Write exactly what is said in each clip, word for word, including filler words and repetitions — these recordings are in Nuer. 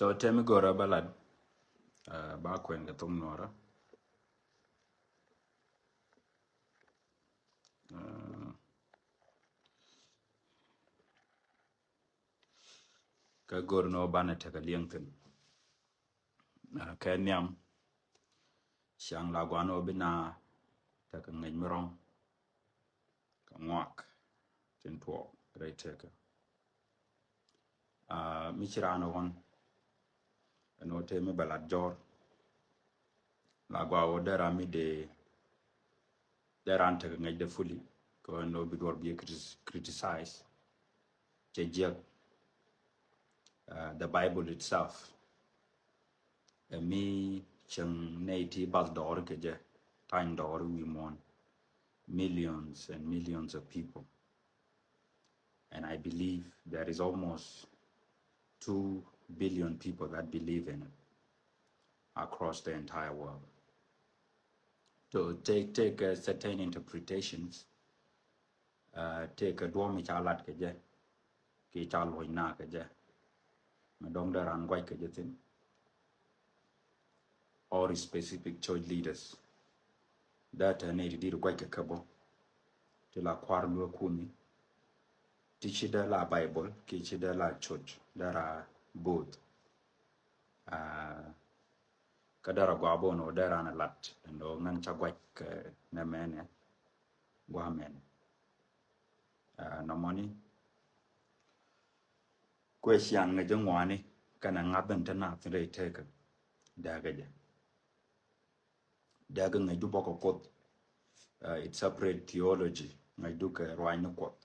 Tɔ tɛm mi gɔrä ba lat, ah, ba kuɛn kɛ thok Nuɔrä. Ah, kä gör ni wä banɛ tekɛ liɛŋ thin. Ah, kɛ nhiam, ciaŋ la guan wä bi na tekɛ ŋäc mi rɔŋ. Kɛ ŋuak tin tuɔɔk rɛy tekä. Ah, mi ci raan ɣɔn ɛn ɣöö te mi bɛ lat jɔr. La gua ɣöö dee raan mi dee, dee raan tekɛ ŋäc dee fully kɛ ɣöö ɛn ɣöö bi duɔr bi criticize. Cɛ jiɛk, ah, the Bible itself. Ɛ mi cieŋ nɛy ti bath dɔɔri kɛ jɛ, tany dɔɔri wi̱i̱ muɔ̱ɔ̱n, millions and millions of people. And I believe there is almost two billion people that believe in it across the entire world. So take, take, uh, certain interpretations, ah, tëëkɛ duɔ̱ɔ̱p mi ca lat kɛ jɛ kiɛ ca luɔ̱c na kɛ jɛ, mi dɔ̱ŋ dee raan gua̱c kɛ jɛ thi̱n, or specific church leaders. Dee te nɛy ti di̱t gua̱c kɛ kɛ bä ti la kua̱r lueek kuni, ti ci dee la Bible kiɛ ci dee la church, dee ra both. Ah, kä dee ra gɔaa bä ni wä dee raan lat ɛn ɣöö ŋän ca gua̱c kɛ nɛmɛnɛ gua̱a̱ mɛn. Ah, nɔmɔni kuɛ ciaŋ ŋäc jɛ ŋuani kɛnɛ ŋa̱th in te naath in rɛy tekä. Dee kɛ jɛ, dee kɛ ŋäc du bä kɛ Kuoth. Ah, it separate theology, ŋäc du kɛ ruaacni Kuɔth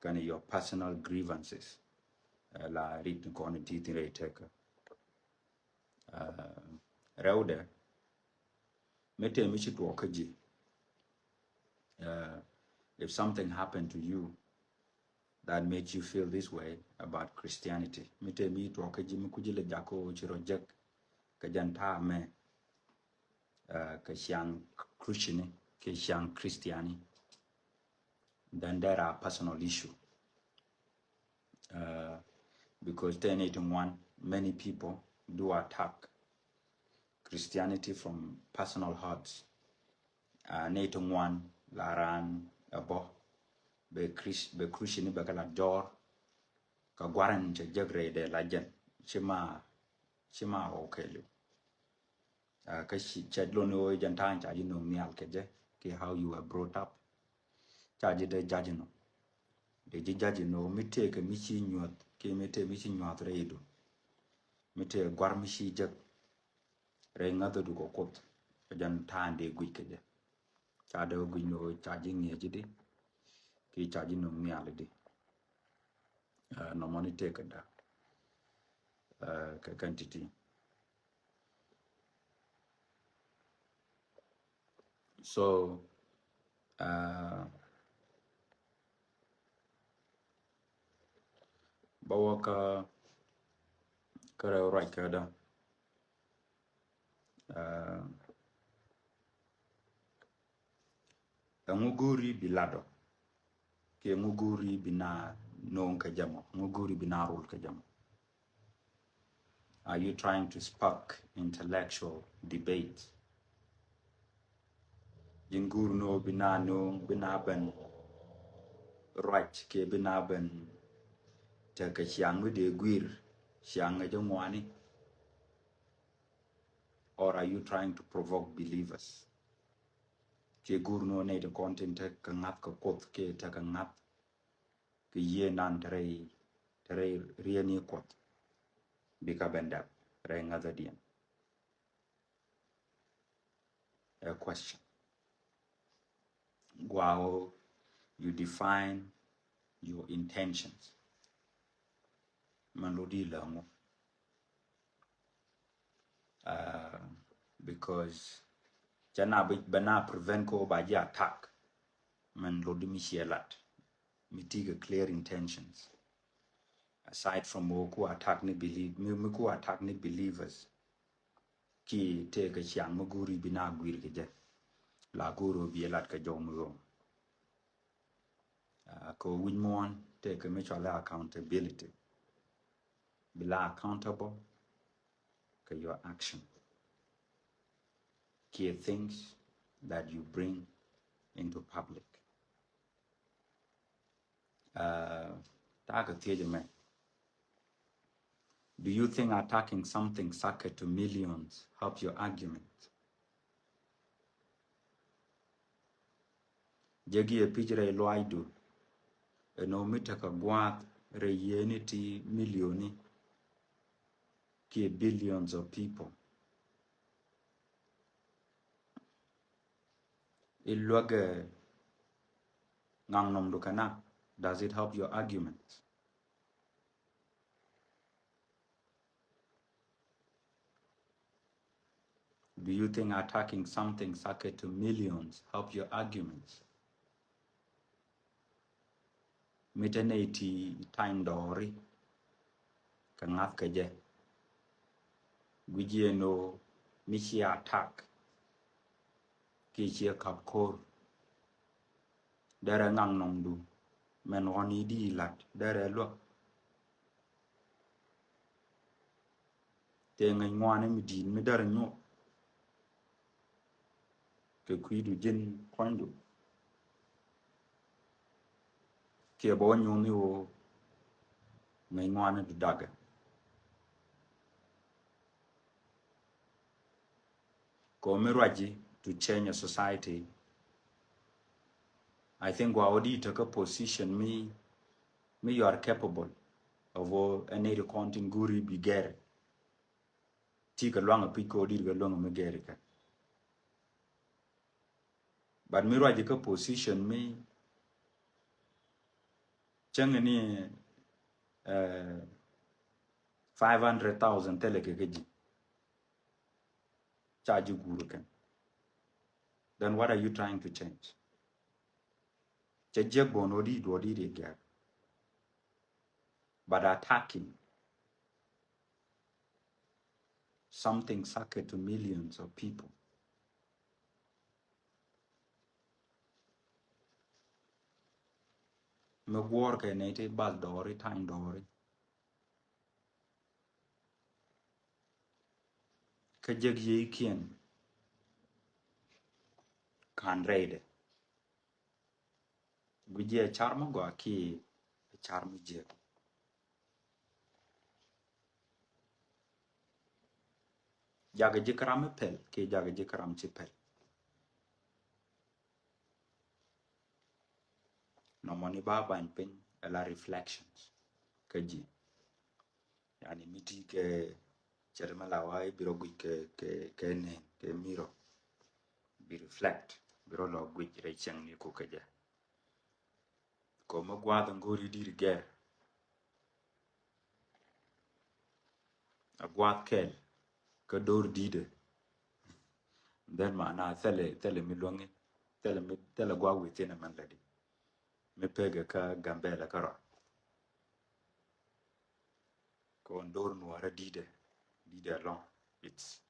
kɛnɛ your personal grievances. Ah, la rit ni kɔn in ti thin rɛy tekä. Ah, rɛwdɛ, mi te mi ci tuɔɔk kä ji̱. Ah, if something happened to you that made you feel this way about Christianity, mi te mi tuɔɔk kä ji̱ mi kuci lɛ jakä ɣöö ci rɔ jek kɛ jɛn ta̱a̱ mɛ, ah, kɛ ciaŋ Christian, kɛ ciaŋ Christiani, then there are personal issue. Uh, because te ni ti ŋuan, many people do attack Christianity from personal hurts. Uh, ni ti ŋuan la raan ɛ bä bɛ Chris-, bɛ Christian bɛ kɛ la jɔr, kɛ gua̱ran cɛ jek rɛy dee la jɛn, ci ma, ci ma ɣɔw kɛɛliw. Ah, kä ci, cɛ lon ɣöö jɛn ta̱a̱ ca ji̱ no̱o̱ŋ nhial kɛ jɛ, kɛ how you were brought up. Ca ji̱ dee ja̱j inɔ. Dee ji̱ ja̱j inɔ mi tëëkɛ mi ci nyuɔ̱th kiɛ mi tëë mi ci nyuɔ̱th rɛy idu. Mi tëë gua̱r mi ci jek rɛy ŋäthädu kɛ Kuoth. Kɛ jɛn ta̱a̱ dee guic kɛ jɛ. Ca dee guic ni ɣöö ca ji̱ ŋi̱eec i̱di kiɛ ca ji̱ no̱o̱ŋ nhial i̱di. Ah, nɔmɔni tëëkɛ da̱. Ah, kɛ kɛn ti̱ti̱. So, uh, bä wä kä, kä rɛw ruac kädä. Uh, ɛŋu go̱o̱ri bi lat ɔ? Kiɛ ŋu go̱o̱ri bi na no̱o̱ŋ kɛ jɛ mɔ? Ŋu go̱o̱ri bi na rul kɛ jɛ mɔ? Are you trying to spark intellectual debate? Ji̱n go̱o̱ri ni ɣöö bi na no̱o̱ŋ, bi na ben ruac kiɛ bi na ben tekɛ ciaŋ mi dee guir, ciaŋ ŋäc ji̱ ŋuani? Or are you trying to provoke believers? Kiɛ go̱o̱ri ni ɣöö nɛy ti kɔn tin tekɛ ŋa̱th kɛ Kuoth kiɛ tekɛ ŋa̱th kɛ yiëë nan te rɛy, te rɛy rieni Kuɔth, bikɛ ben dap rɛy ŋäthädiɛn. A question. Gua̱a̱ ɣöö you define your intentions. Mɛn lotdi läŋu. Uh, because cɛ na bi, bɛ na prevent ko ba ji̱ attack. Mɛn lotdi mi ciɛ lat mi ti kɛ clear intentions. Aside from wä ku attack ni believe, mi, mi ku attack ni believers. Ki tëëkɛ ciaŋ mi go̱o̱ri bi na guir kɛ jɛ. La go̱o̱ri bi lat kɛ jɔw mi rom. Uh, kɛ wi̱c muɔ̱ɔ̱n tëëkɛ mi cɔalɛ accountability. Bi la accountable kɛ your action kiɛ things that you bring into public. Uh, ta̱a̱ kɛ thiec mɛ. Do you think attacking something subject to millions help your argument? Jek yɛ pi̱c rɛy luaacdu ɛn ɣöö mi tekɛ gua̱a̱th rɛy yiëëni ti milioni kiɛ billions of people. I̱ luäkɛ ŋaknɔmdu kɛ na, does it help your argument? Do you think attacking something subject to millions help your arguments? Mi te nɛy ti ta̱ny dɔɔri kɛ ŋa̱th kɛ jɛ. Gui̱c yɛn ɣöö mi ci attack kiɛ ciɛ ka̱p ko̱r, derɛ ŋaknɔmdu mɛn ɣɔ̱n i̱ di la̱t derɛ luäk. Tëë ŋäc ŋuani mi di̱i̱t mi derɛ nyuɔ̱th kɛ kui̱du ji̱n kuanydu. Kiɛ bä wä nyuɔ̱th i̱ ɣöö ŋäc ŋuani du dakɛ. Kɛ ɣöö mi ruaci to change a society, I think gua ɣöö di tekɛ position mi, mi you are capable of ɣöö ɛn nɛy ti kɔn tin go̱o̱ri bi gɛr. Ti kɛ luaŋ a pi̱c kɛ ɣöö di kɛ luäŋ mi gɛr kɛ. But mi ruaci kɛ position mi cäŋ ni, eh, five hundred thousand thilɛ kɛ kä ji̱. Ca ji̱ guur kɛn. Then what are you trying to change? Cɛ jiäk bä ɣöö di duɔ̱ɔ̱r di ri gɛr. But attacking something subject to millions of people. Mi guɔ̱ɔ̱r kɛ nɛy ti bal dɔɔri, ta̱ny dɔɔri. Kä jek yiëëkiɛn ka̱n rɛydɛ. Gui̱c yɛ car mi gɔaa kiɛ car mi jiäk. Jakɛ ji̱ käram mi pɛl kiɛ jakɛ ji̱ käram ci pɛl. Nɔmɔ ni ba bany piny ɛ la reflections kä ji̱. Yani mi ti kɛ cɛ ti mi la wa i̱ bi rɔ guic kɛ, kɛ, kɛ nɛn kɛ mirror. Bi reflect, bi rɔ lɔ guic rɛy cieŋni ku kɛ jɛ. Kɔ mi gua̱a̱th in go̱o̱ri di̱t gɛr. A gua̱a̱th kɛl kä do̱r di̱tɛ. Then ma na thilɛ, thilɛ mi luäŋi, thilɛ mi, thilɛ gua̱a̱th within a mɛn lätdi. Mi pekɛ kä Gambɛla kä rɔ. Kɔn do̱r nuɔrä di̱tɛ, di̱tɛ ɛlɔ̱ŋ. It's,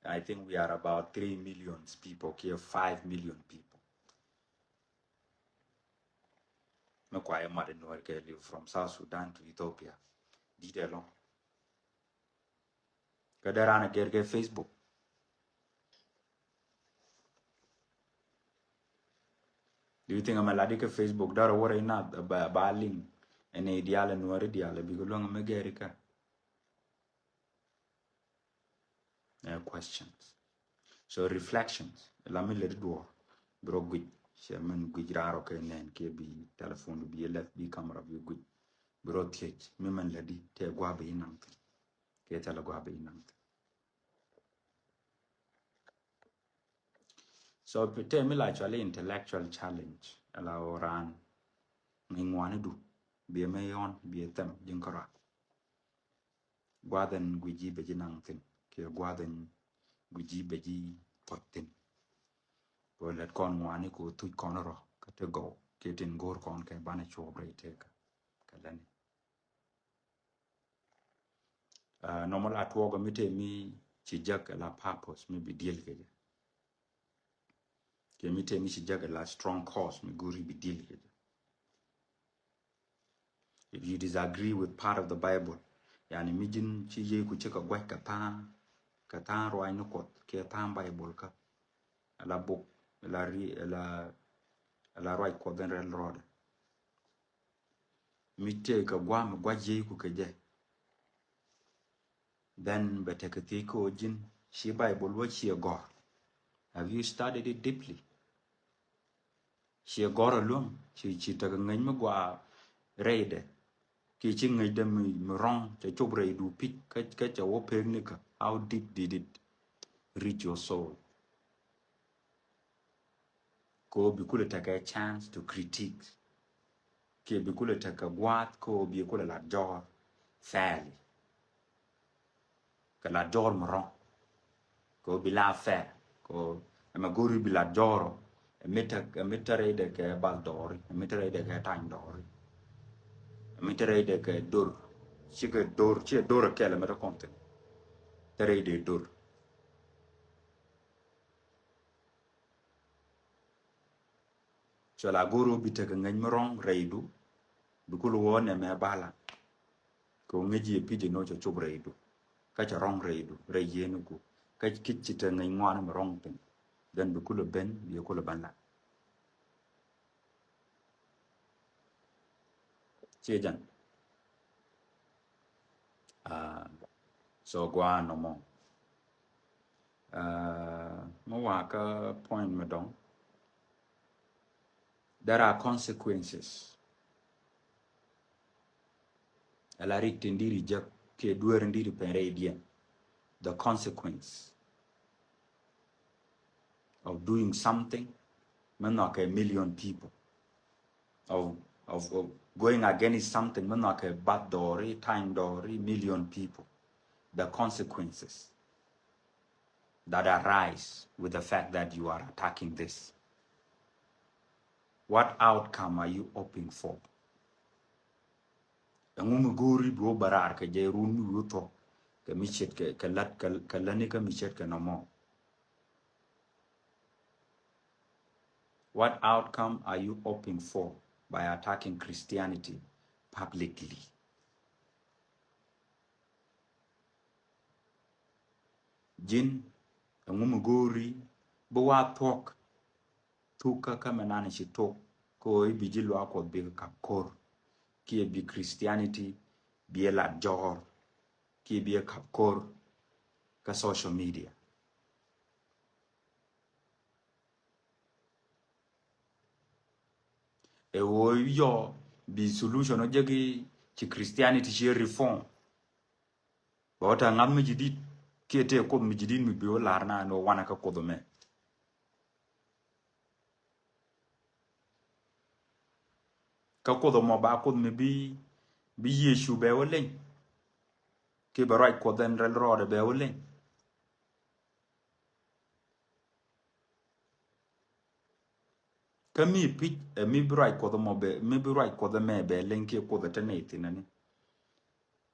I think we are about three million people kiɛ five million people. Mi kua yɛ mat in nuɔr kɛ liw from South Sudan to Ethiopia. Di̱tɛ ɛlɔ̱ŋ. Kä dee raan a gɛr kɛ Facebook. Do you think amɛ latdi kɛ Facebook? Dɔrɛ wä rɛy nath ba, ba link ɛn i̱ diaal, ɛn nuɔri diaal, bikɛ luäŋ amɛ gɛri kä. Ɛ questions. So reflections la mi lɛ di duɔr bi rɔ guic, cɛ min guic raarɔ kɛ nɛn kiɛ bi telephone bi lɛth bi camera bi guic, bi rɔ thiec mi min lɛ di tɛ gua bi inaŋ thin kiɛ tɛ lɛ gua bi inaŋ thin. So tɛ mi la actually intellectual challenge la oran ŋuani du bi mi yon bi them jiŋ kɔra. Gua̱dhɛn gui̱ci bɛ ji̱ naŋ thi̱n kiɛ gua̱dhɛn gui̱ci bɛ ji̱ puɔ̱th thi̱n. Kɛ lɛt kɔn ŋuani kɛ thuc kɔn rɔ kä ti gɔw kiɛ tin go̱o̱r kɔn kɛ banɛ cuɔp rɛy tëkä kɛ lätni. Nɔmɔ la tuɔɔk mi te mi ci jäk la purpose mi bi deal kɛ jɛ. Kiɛ mi te mi ci jäk la strong cause mi go̱o̱ri bi deal kɛ jɛ. If you disagree with part of the Bible, Yani mi ji̱n ci Yecu ci kɛ gua̱c kɛ tha̱a̱ŋ, kɛ tha̱a̱ŋ ruaacni Kuɔth kiɛ tha̱a̱ŋ Baibol kä. Ala buk, ala ri, ala, ala ruac Kuɔth in rɛl rɔɔdɛ. Mi tëë kɛ gua̱a̱m mi gua̱c Yecu kɛ jɛ. Then bɛ tekɛ thiec kä ɣöö ji̱n ci Baibol wä ciɛ gɔ̱r. Have you studied it deeply? Ciɛ gɔ̱r ɛlɔ̱ŋ, ci, ci tekɛ ŋäc mi gɔaa rɛydɛ. Kiɛ ci ŋäcdɛ mi, mi rɔ̱ŋ cɛ cop rɛydu pi̱c kä, kä cɛ wä pek ni kä. How deep did it reach your soul? Kɛ ɣöö bi kulɛ tekɛ chance to critique. Kiɛ bi kulɛ tekɛ gua̱a̱th kɛ ɣöö bi kulɛ lat jɔɔr fairly. Kɛ lat jɔɔr mi rɔ̱ŋ. Kɛ ɣöö bi la fair. Kɛ ɣöö ɛmɛ go̱o̱ri bi lat jɔɔr ɔ. Ɛ mi te, ɛ mi te rɛydɛ kɛ bal dɔɔri. Ɛ mi te rɛydɛ kɛ tany dɔɔri. Ɛ mi te rɛydɛ kɛ dor. Cikɛ dor, ciɛ dor ɛ kɛl ɛ mi te kɔn thin. Te rɛydɛ dor. Cua la go̱o̱r ɣöö bi tekɛ ŋäc mi rɔ̱ŋ rɛydu, bi kul wä nɛmɛ bala. Kɛ ɣöö ŋäc yɛ pi̱c inɔ cɛ cop rɛydu. Kä cɛ rɔ̱ŋ rɛydu, rɛy yieniku. Kä ki̱c ci te ŋäc ŋuan mi rɔ̱ŋ piny. Then bi kul ben, bi kul ben la. Ciɛ jɛn. Ah, so gɔaa nɔmɔ. Ah, mi wa kä point mi dɔ̱ŋ. There are consequences. Ala rik tin diri jek kiɛ duer in diri pɛn rɛydiɛn. The consequence of doing something mi nhɔakɛ million people. Of, of, of going against something mi nhɔakɛ bath dɔɔri, tany dɔɔri, million people. The consequences that arise with the fact that you are attacking this. What outcome are you hoping for? Ɛŋu mi go̱o̱ri bi wä bä raar kɛ jɛ run mi wä thuɔ̱k kɛ mi ce̱tkɛ, kɛ lät, kɛ, kɛ lätni kä mi ce̱tkɛ nɔmɔ? What outcome are you hoping for by attacking Christianity publicly? Ji̱n, ɛŋu mi go̱o̱ri bi wa thuɔ̱k thuk kä kä mɛ nan ci tok kä ɣöö i̱ bi ji̱ luaak Kuɔth bi kap ko̱r kiɛ bi Christianity bi ɛ lat jɔɔr kiɛ bi ɛ kap ko̱r kä social media. Ɛ ɣöö yɔ bi solution ɔ jeki ci Christianity ci reform. Bɛ wä te ŋa̱th mi ji̱ di̱t kiɛ tëë Kuoth mi ji̱ di̱t mi bi wä la̱r na ɛn ɣöö wanɛ kä Kuoth ɛmɛ. Kä Kuoth ɛmɔ ba Kuoth mi bi, bi Yecu bɛ wä leny. Kiɛ bɛ ruac Kuɔth ɛn rɛl rɔɔdɛ bɛ wä leny. Kä mi pi̱c ɛ mi bi ruac Kuɔth ɛmɔ bɛ, mi bi ruac Kuɔth ɛmɛ bɛ leny kiɛ Kuoth ɛ te nɛy thi̱n ɛni.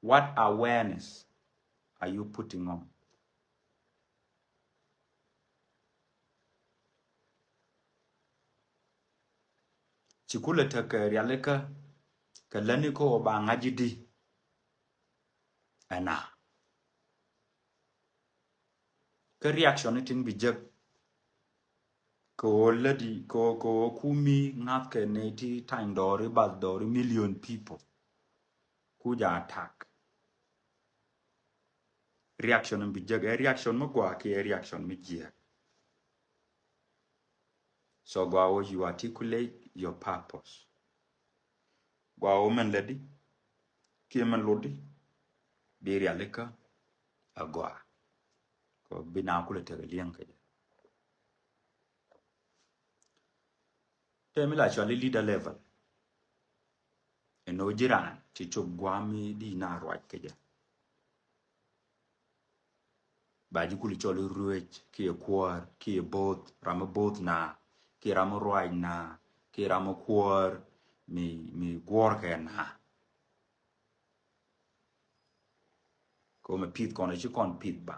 What awareness are you putting on? Ci kulɛ tekɛ rialikä kɛ lätni kä ɣöö ba ŋa̱c ji̱ di ɛna. Kä reaction ni tin bi jek kɛ ɣöö lätdi kɛ ɣöö, kɛ ɣöö kumi ŋa̱thkɛ nɛy ti tany dɔɔri, bath dɔɔri, million people. Ku ja attack. Reaction in bi jek ɛ reaction mi gɔaa kiɛ ɛ reaction mi jiääk. So gɔaa ɣöö you articulate your purpose. Gɔaa ɣöö mɛn lätdi kiɛ mɛn lotdi bi rialikä a gɔaa. Kɛ bi na kulɛ tekɛ liɛŋ kɛ jɛ. Tɛ mi la cɔal i̱ leader level. Ɛn ɣöö ji̱ raan ci cop gua̱a̱m mi di na ruac kɛ jɛ. Ba ji̱ kul cɔl i̱ ruëc kiɛ kuäär kiɛ bo̱o̱th, ram mi bo̱o̱th na kiɛ ram mi ruac na kiɛ ram mi kuäär mi, mi guɔ̱ɔ̱rkɛ na. Kɛ ɣöö mɛ pith kɔn ci kɔn pith ba.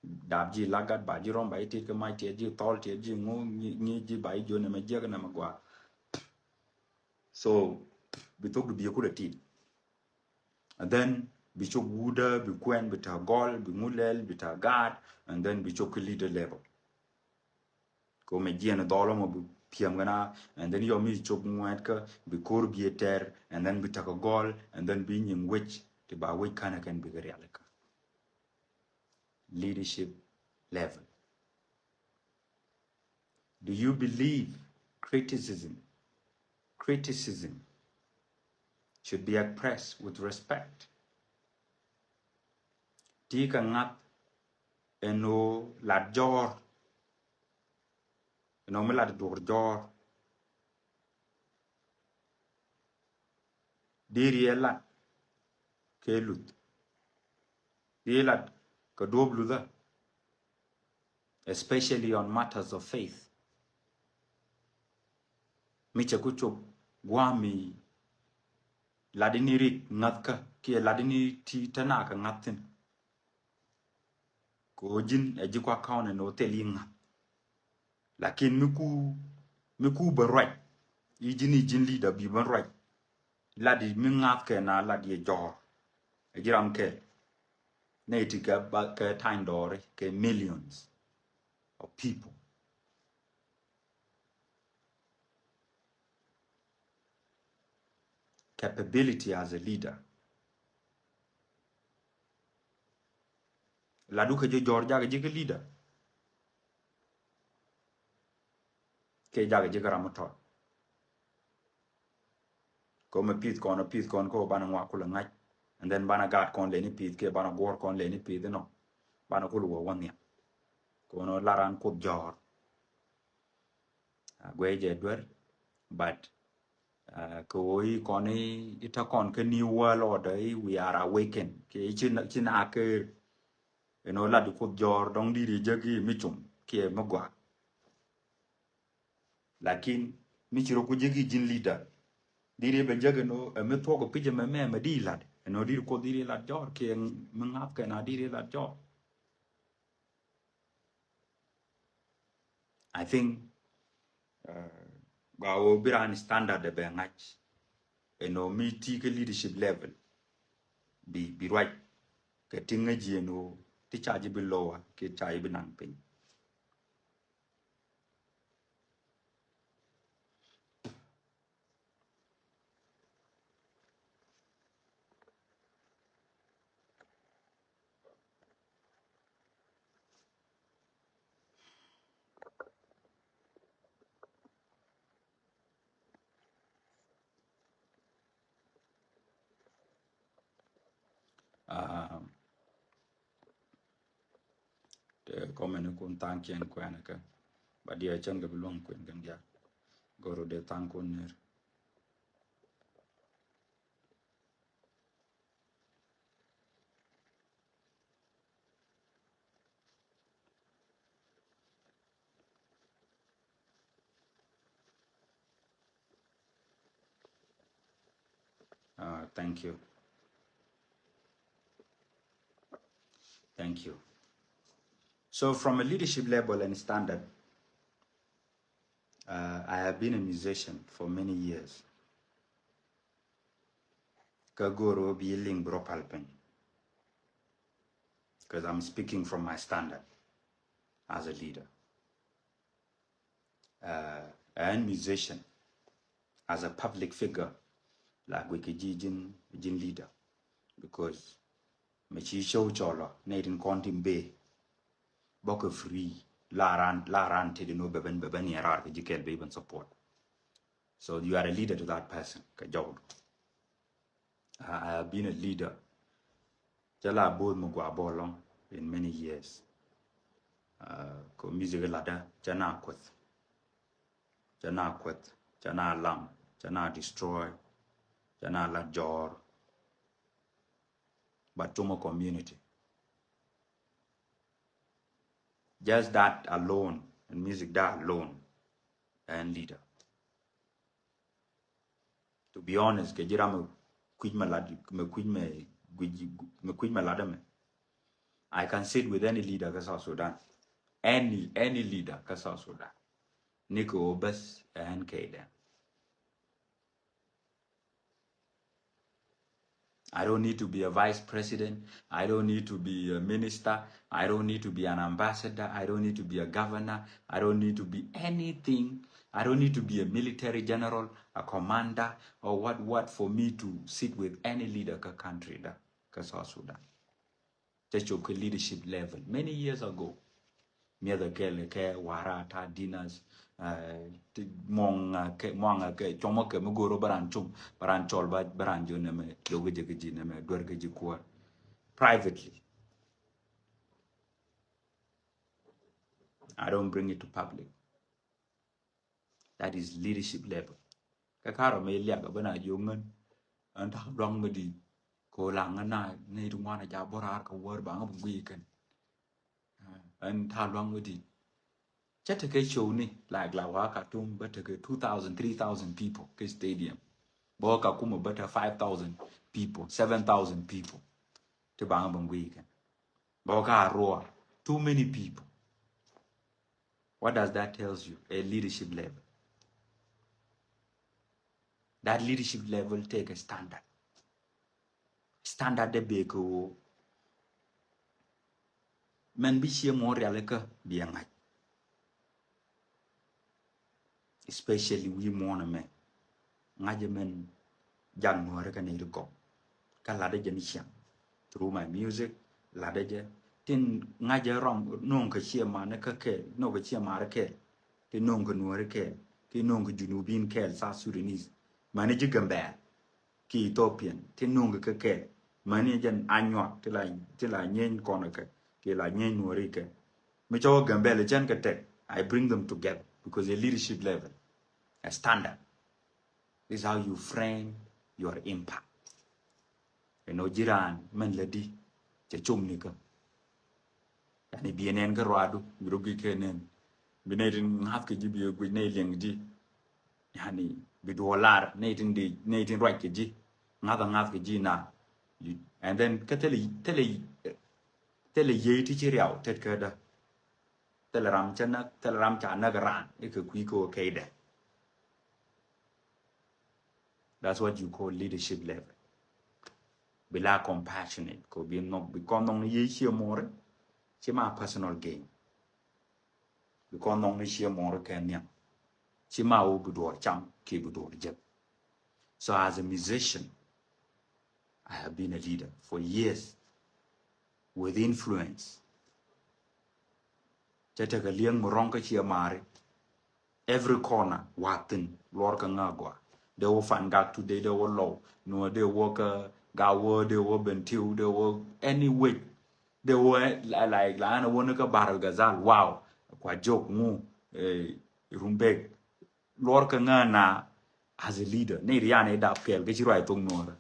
Dap ji̱ lagat ba ji̱ rɔm ba ji̱ tit kɛ mac tiɛt ji̱ thɔl tiɛt ji̱ ŋu ŋi̱i̱c ji̱ ba ji̱ jiön nɛmɛ jiäk nɛmɛ gɔaa. So bi thok du biɛ kulɛ tit. And then Bi cop wudä, bi kuɛn, bi ta̱ gɔl, bi ŋulɛl, bi ta̱ gaat, and then bi cop kä leader level. Ko mɛ jiɛn dhɔlɔ mɔ bi piɛm kɛ na, and then yɔ mi cop ŋuɛt kä, bi kor bi tɛr, and then bi ta̱ kɛ gɔl, and then bi nyiŋ wec, ti ba wec kanɛ kɛn bi kɛ rialikä. Leadership level. Do you believe criticism, criticism should be expressed with respect? Ti kɛ ŋa̱th ɛn ɣöö lat jɔ̱ɔ̱r, ɛn ɣöö mi lat duɔ̱ɔ̱r jɔ̱ɔ̱r. Di riɛ lat kɛ luth. Di lat kɛ duɔ̱ɔ̱p luthä. Especially on matters of faith. Mi cɛ ku cop gua̱a̱mi lat ini rik ŋa̱thkä kiɛ lat ini ti tɛna kɛ ŋa̱th thi̱n. Kɛ ɣöö ji̱n ɛ ji̱ kua ka̱wni ni ɣöö thil yi ŋa̱th. Lakin mi ku, mi ku bä ruac. Yi ji̱n yi ji̱n leader bi bä ruac. Lat yi mi ŋa̱th kɛ na lat yɛ jɔ̱ɔ̱r. Ɛ ji̱ ram kɛ. Nɛ ti kɛ ba, kɛ ta̱ny dɔɔri kɛ millions of people. Capability as a leader. Lat du kɛ ji̱ jɔ̱ɔ̱r jakɛ ji̱ kɛ leader. Kɛ jakɛ ji̱ kɛ ram mi tɔt. Kɛ mɛ pith kɔn, pith kɔn kɛ banɛ ŋuak kulɛ ŋa̱c. And then banɛ gaat kɔn leni pith kɛ banɛ guɔ̱r kɔn leni pith inɔ. Banɛ kulɛ wä wä nhiam. Kɛ wä nɔ laran kuth jɔ̱ɔ̱r. A guey jɛ duer, but, uh, kɛ wä yi kɔn yi, ita kɔn kɛ new world order yi, we are awakened. Kɛ yi chin, chin a kɛ, you know, lat di kuth jɔ̱ɔ̱r dɔŋ di ri jɛ ki mi cum kiɛ mi gua. Lakin mi ci rɔ ku jeki ji̱n leader. Di ri bɛ jeki no, ɛ mi thuɔk pi jɛ mɛ mɛ mɛ di lat. Ɛn no di ri kuth di ri lat jɔ̱ɔ̱r kiɛ mi ŋa̱th kɛ na di ri lat jɔ̱ɔ̱r. I think, uh, gɔaa wä bi ran standard bɛ ŋa̱c. Ɛn ɔ mi ti kɛ leadership level. Bi, bi ruac. Kɛ ti ŋäc yɛn wä ti ca ji̱ bi lower, kɛ ca ji̱ bi naŋ piny. Ah, te comment kun thank you and kwen ka. But dia chan ka bi luang kwen kan dia. Goro de thank kun ner. Uh, thank you. Thank you. So from a leadership level and standard, uh, I have been a musician for many years. Kä go̱o̱r ɣöö bi liŋ bi rɔ pal piny. Because I'm speaking from my standard as a leader. Uh, an musician, as a public figure, la guic kɛ ji̱ ji̱n, ji̱n leader. Because mɛ ci show cɔlɔ nɛ tin kɔn tin bee bɔkɛ free la ran, la ran ti di no bɛ ben, bɛ ben yɛ rar kɛ ji̱ kɛl bɛ ben support. So you are a leader to that person kɛ jɔw. I, I have been a leader. Cɛ la both mi gua bɔlɔŋ in many years. Uh, ko music ladda cɛ na kueth. Cɛ na kueth, cɛ na lam, cɛ na destroy, cɛ na la jɔr. But to my community. Just that alone, and music that alone, and leader. To be honest, kɛ ji̱ ram mɛ kui̱c mɛ lat, mɛ kui̱c mɛ, mɛ kui̱c mɛ lat mɛ. I can sit with any leader kä South Sudan. Any, any leader kä South Sudan. Ni kɛ wä bäth ɛn kɛ dɛ. I don't need to be a vice president. I don't need to be a minister. I don't need to be an ambassador. I don't need to be a governor. I don't need to be anything. I don't need to be a military general, a commander, or what, what for me to sit with any leader kä country da, kä South Sudan. Te cop kä leadership level many years ago. Miɛthɛ kɛl kɛ wara ta dinners, eh, ti mɔŋ, eh, kɛ, mɔŋ, eh, kɛ, cɔmɔ kɛ mi goro baran cum, baran cɔl ba, baran jo nɛmɛ, jok jɛ kɛ ji nɛmɛ, duer kɛ ji kuɔr. Privately. I don't bring it to public. That is leadership level. Kä karɔ mi liak bä na jiök ŋän. Ɛn ta̱a̱ luaŋ mi di̱i̱t. Ko laŋ ŋän na ni ti ŋuan a ja bor ar ka wär ba ŋä bi gui kɛn. Ɛn ta̱a̱ luaŋ mi di̱i̱t. Cä tekɛ show ni, like, la wa Khartoum bä tekɛ two thousand, three thousand people kɛ stadium. Bä Kakuma bä tekɛ five thousand people, seven thousand people. Ti ba ŋä bi gui kɛn. Bä ka Arua, too many people. What does that tells you? A leadership level. That leadership level take a standard. Standard de bek ɣöö mɛn bi ciɛ muɔ̱ɔ̱n rialikä bi ɛ ŋa̱c. Especially wi̱i̱ muɔ̱ɔ̱n ɛmɛ. Ŋa̱cä mɛn jak nuääri kä nɛy ti gɔw. Kä latdä jɛ ni ciaŋ. Through my music, latdä jɛ. Tin ŋa̱cä rɔm no̱o̱ŋ kɛ ciɛ mani kä kɛɛl, no̱o̱ŋ kɛ ciɛ mari kɛɛl. Tin no̱o̱ŋ kɛ nuääri kɛɛl. Tin no̱o̱ŋ kɛ Junubin kɛɛl, South Sudanese. Mani ji̱ Gambɛl. Ki Ethiopian. Tin no̱o̱ŋ kɛ kɛɛl. Mani jɛn Anyuak. Ti la, ti la nyieeny kɔn kɛ. Ki la nyieeny nuääri kɛ. Mi cɔwä Gambɛl cɛn kɛ tɛk. I bring them together because a leadership level. A standard. This is how you frame your impact. Ɛn ɔ ji̱ raan mɛn lätdi cɛ com ni kä. Yani bi ɛ nɛn kä ruaadu bi rɔ guic kɛ nɛn. Bi nɛy tin ŋa̱th kɛ ji̱ bi ɛ guic nɛy liɛŋ ji̱. Yani bi duɔɔlar nɛy tin di nɛy tin ruac kɛ ji̱. Ŋa̱th a ŋa̱th kɛ ji̱ na. And then kä thilɛ thilɛ thilɛ yiey ti ci riaw tet kädä. Thilɛ ram ca näk, thilɛ ram ca näk raan ikɛ kui̱ kɛ wä kɛydɛ. That's what you call leadership level. Bi la compassionate kɛ bi nhɔk bi kɔn nhɔk ni yiey ciɛ mɔri. Ci ma personal gain. Bi kɔn nhɔk ni ciɛ mɔri kɛ nhiam. Ci ma wä bi duɔr cam kiɛ bi duɔr jek. So as a musician, I have been a leader for years with influence. Cä tekɛ liɛŋ mi rɔ̱ŋ kä ciɛ mari. Every corner wathin luɔr kä ŋa gɔaa. Dee wä Fangak today, dee wä Lɔw. Nuɔ dee wä kä Gawä, dee wä Bentiu, dee wä any way. Dee wä la, la, la ɛn wä ni kä Bahr el Ghazal. Wow. Kua jok ŋu, eh, Rumbek. Luɔr kä ŋa na as a leader. Ni rian i dap kɛl kä ci ruac thok nuɔrä.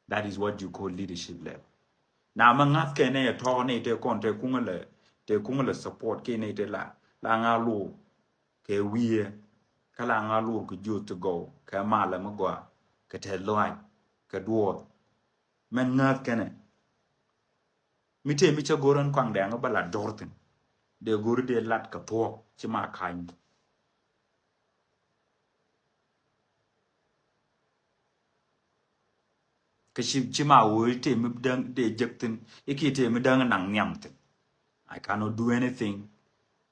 That is what you call leadership level. Na ma ŋa̱th kɛ nɛ tɔ̱ nɛ tɛ kɔn tɛ kuŋä lɛ tɛ kuŋä lɛ support kɛ nɛ tɛ la la ŋa luɔ kɛ wiɛ kä la ŋa luɔ kɛ jiöth ti gɔw kɛ malɛ mi gɔa kɛ tɛ lɔac kɛ duɔɔth. Mɛn ŋa̱th kɛnɛ mi tëë mi cä go̱r ɛn kuaŋ dɛŋ bä la dɔr thi̱n. Dee go̱r dee lat kɛ thuɔ̱k ci ma ka̱ny. Kä ci, ci ma wee tëë mi däŋ dee jek thi̱n i̱ kiɛ tëë mi däŋ naŋ nhiam thi̱n. I cannot do anything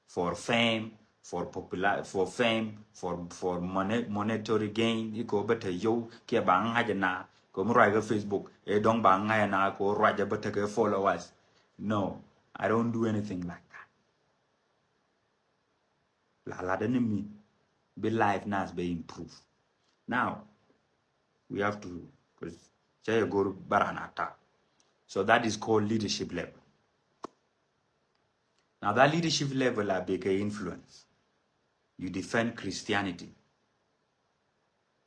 for fame, for popular, for fame, for, for mone-, monetary gain. I̱ kɛ wä bä te yow kiɛ ba ŋa̱c na kɛ wä mi ruac kä Facebook. Ɛ dɔŋ ba ŋa̱c na kɛ wä ruac bä te kɛ followers. No, I don't do anything like that. La latdä ni mi bi life nas bɛ improve. Now we have to, cɛ yɛ go̱r baran attack. So that is called leadership level. Now that leadership level a big influence. You defend Christianity.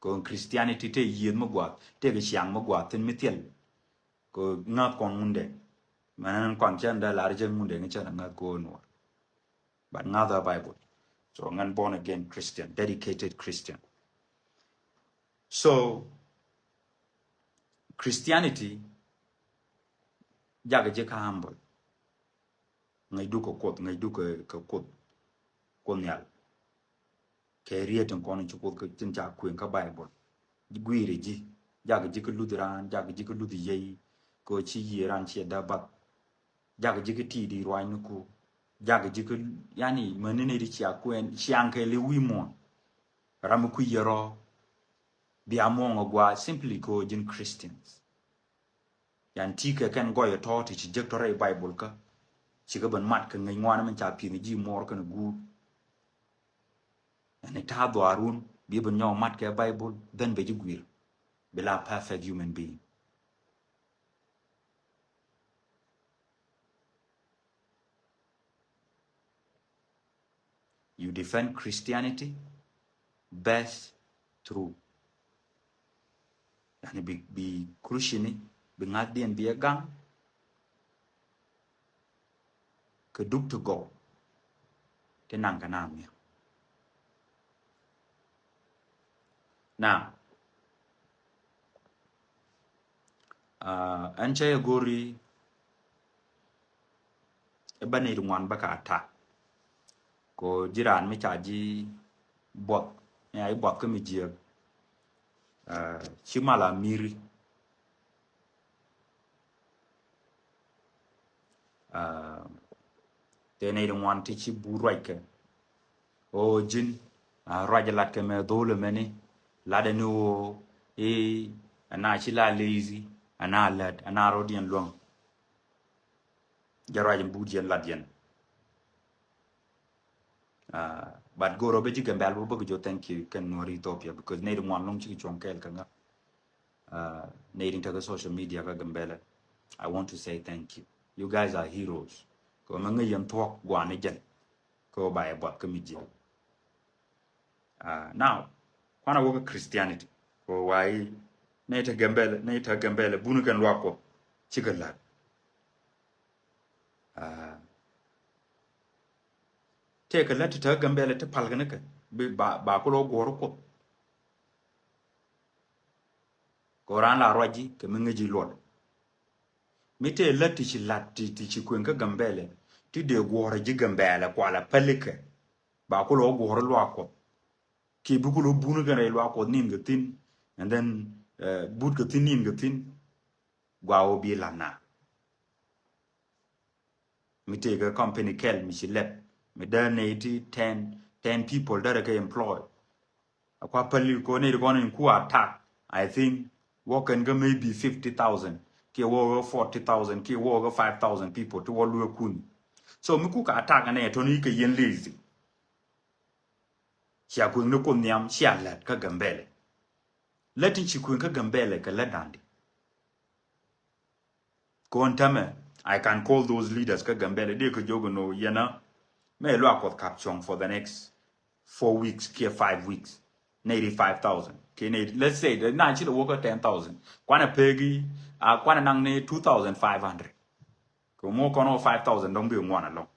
Kɛ Christianity te yieth mi guath, te kɛ ciaŋ mi guath thin mi thiel. Kɛ ŋa̱th kɔn ŋundɛ. Mɛn ɛn kɔn cɛn dee lar cɛn ŋundɛ ŋi cɛn ŋa̱th kɛ wä nuɔr. But ŋa̱th a Bible. So ŋän born again Christian, dedicated Christian. So Christianity jakɛ ji̱ ka humble. Ŋäcdu kɛ Kuoth, ŋäcdu kɛ, kɛ Kuoth, Kuoth Nhial. Kɛ riet tin kɔn ci Kuoth tin ca kueŋ kä Bible. Gui̱i̱rɛ ji̱. Jakɛ ji̱ kä luth ran, jakɛ ji̱ kä luth yey. Kɛ ɣöö ci yiëë ran ciɛ däp bath. Jakɛ ji̱ kä ti̱i̱ di ruac ni ku. Jakɛ ji̱ kä, yani, mäni ni di cia kuɛn, ciaŋ kɛ li wi̱i̱ muɔ̱ɔ̱n. Ram mi kui̱ yɛ rɔ. Bia muɔ̱ɔ̱ŋ a gua simply kɛ ɣöö ji̱n Christians. Yan ti kɛ kɛn gɔy tɔ ti ci jek tɔ rɛy Bible kä. Ci kɛ ben mat kɛ ŋäc ŋuan min ca pi̱n ji̱ muɔr kɛn guur. Yan ta̱a̱ dhuaarun bi ben nyɔk mat kɛ Bible, then bɛ ji̱ guir. Bi la perfect human being. You defend Christianity best through. Yani bi, bi Christian ni, bi ŋa̱thdiɛn bi ɛ gaŋ. Kɛ duk ti gɔw. Ti naŋ kɛ naŋ miɛ. Now, uh, ɛn cɛ yɛ go̱ri, ɛ bä nɛy ti ŋuan bä ka attack. Kɛ ɣöö ji̱ raan mi ca ji̱ buɔth, mi a ji̱ buɔth kä mi jiääk. Uh, ci mal a mi̱ri. Uh, tëë nɛy ti ŋuan ti ci but ruac kɛ. Ɣöö ji̱n, uh, ruac lat kɛ mɛ dho̱o̱l ɛmɛni. Lat ɛni ɣöö i̱ ɛna ci la lazy, ɛna lät, ɛna rɔ̱diɛn luäŋ. Jɛ ruac in but yɛn lat yɛn. Uh, but go̱o̱r ɔ bɛ ji̱ Gambɛl bä bä kɛ jɔ thank you kɛn Nuɔr Ethiopia because nɛy ti ŋuan lɔŋ cikɛ cuɔ̱ŋ kɛɛl kɛ ŋa. Uh, nɛy ti tekɛ social media kä Gambɛlɛ. I want to say thank you. You guys are heroes. Kɛ mɛ ŋäc yɛn thuɔ̱k guani jɛn. Kɛ ba yɛ buath kä mi jiɛn. Uh, now, kuanɛ wä kä Christianity. Kɛ wa i̱ nɛy te Gambɛlɛ, nɛy te Gambɛlɛ, buni kɛn luaak Kuɔth. Cikɛ la̱t. Ah. Tëëkɛ lät ti te Gambɛlɛ ti pal kɛ ni kɛ bi ba, ba kulɛ wä guɔ̱ɔ̱r Kuɔth. Kɛ raan la ruac ji̱ kɛ mi ŋäc ji̱ luɔt. Mi tëë lät ti ci la̱t ti, ti ci kueŋ kä Gambɛlɛ ti dee guɔ̱ɔ̱r ji̱ Gambɛlɛ kualɛ pälikɛ. Ba kulɛ wä guɔ̱ɔ̱r luaak Kuɔth. Kiɛ bi kulɛ wä buni kɛn rɛy luaak Kuɔth ni̱n kɛ thi̱n. And then, eh, but kɛ thi̱n ni̱n kɛ thi̱n. Gua wä bi la̱t na. Mi tëëkɛ company kɛl mi ci lɛp mi dee nɛy ti ten, ten people derɛ kɛ employ. A kua päli ko nɛy ti kɔn in ku attack. I think wä kɛn kä maybe fifty thousand kiɛ wä kä forty thousand kiɛ wä kä five thousand people ti wä luɛ kun. So mi ku ka attack nɛ tɔni kɛ yɛn lazy. Cia kueŋ ni kun nhiam cia lät kä Gambɛlɛ. Lät in ci kueŋ kä Gambɛlɛ kɛ lät dandi. Kɔn tämɛ, I can call those leaders kä Gambɛlɛ dee kɛ jok ni yɛn a mɛ luaak Kuɔth kap cuɔ̱ŋ for the next four weeks kiɛ five weeks. Nɛy ti five thousand kiɛ nɛy, let's say, na ci lɛ wä kä ten thousand. Kuanɛ pegi, a kuanɛ naŋ ni two thousand five hundred. Kɛ mɔ kɔn wä five thousand dɔ̱ŋ bi ŋuan alɔŋ.